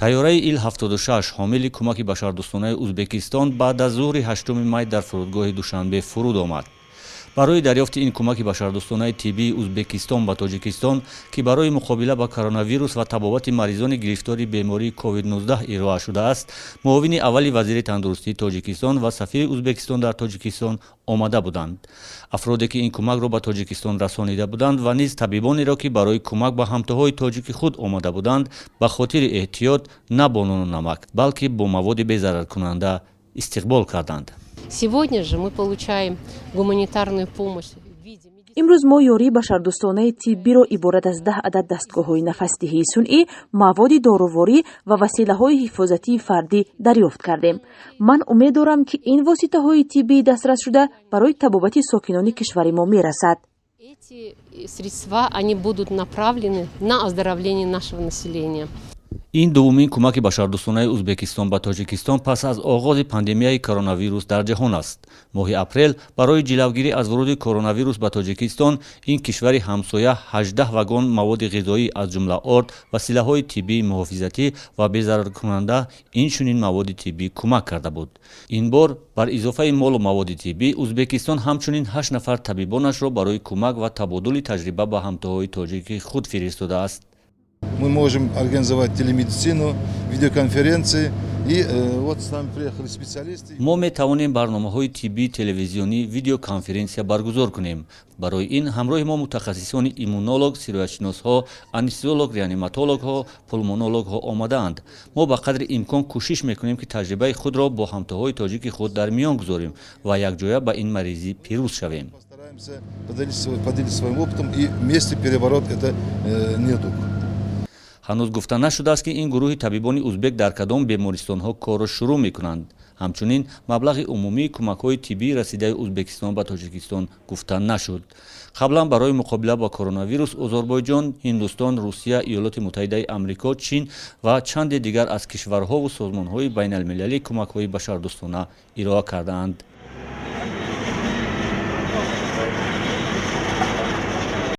Тайёраи Ил-76, ҳомили кӯмаки башардӯстонаи Узбекистон, баъд аз зуҳри 8 май дар фурудгоҳи Душанбе фуруд омад. Барои дарёфти ин кӯмаки башардӯстонаи тиббии Узбекистон ба Тоҷикистон, ки барои муқобила ба коронавирус ва табобати маризони гирифтори бемории COVID-19 ироа шудааст, муовини аввали вазири тандурустии Тоҷикистон ва сафири Узбекистон дар Тоҷикистон омада буданд. Афроде, ки ин кӯмакро ба Тоҷикистон расонида буданд, ва низ табибонеро, ки барои кӯмак ба ҳамтоҳои тоҷики худ омада буданд, ба хотири эҳтиёт на бо нону намак, балки бо маводи безараркунанда истиқбол карданд. Сегодня же мы получаем гуманитарную помощь в виде Имрӯз мо ёрии башардӯстонаи тиббиро иборат аз 10 адад дастгоҳҳои нафасдиҳии сунъӣ, маводи доруворӣ ва василаҳои ҳифозатии фардӣ дарёфт кардем. Ман умед дорам, ки ин воситаҳои тиббии дастрасшуда барои табобати сокинони кишвари мо мерасад. Эти средства, они будут направлены на оздоровление нашего населения. Ин дуввумин кӯмаки башардӯстонаи Узбекистон ба Тоҷикистон пас аз оғози пандемияи коронавирус дар ҷаҳон аст. Моҳи апрел барои ҷилавгирӣ аз вуруди коронавирус ба Тоҷикистон ин кишвари ҳамсоя 18 вагон маводи ғизоӣ, аз ҷумла орд, василаҳои тиббии муҳофизатӣ ва безараркунанда, инчунин маводи тиббӣ кӯмак карда буд. Ин бор бар изофаи молу маводи тиббӣ Узбекистон ҳамчунин ҳашт нафар табибонашро барои кӯмак ва табодули таҷриба ба ҳамтоҳои тоҷики худ фиристодааст. Мы можем организовать телемедицину, видеоконференции. И вот с нами приехали специалисты. Мо метавонем барномаҳои тиббии телевизионӣ, видеоконференсия баргузор кунем. Барои ин ҳамроҳи мо мутахассисони иммунолог, сироятшиносҳо, анестезиолог, реаниматологҳо, пулмонологҳо омадаанд. Мо ба қадри имкон кӯшиш мекунем, ки таҷрибаи худро бо ҳамтоҳои тоҷики худ дар миён гузорем ва якҷоя ба ин маризӣ пирӯз шавем. Постараемся поделиться своим опытом и вместе перебороть это недуг. Ҳанӯз гуфта нашудааст, ки ин гурӯҳи табибони узбек дар кадом бемористонҳо корро шурӯъ мекунанд. Ҳамчунин маблағи умумии кӯмакҳои тиббии расидаи Узбекистон ба Тоҷикистон гуфта нашуд. Қаблан барои муқобила ба коронавирус Озарбойҷон, Ҳиндустон, Русия, Иёлоти Муттаҳидаи Амрико, Чин ва чанде дигар аз кишварҳову созмонҳои байналмилалӣ кӯмакҳои башардӯстона ироа кардаанд.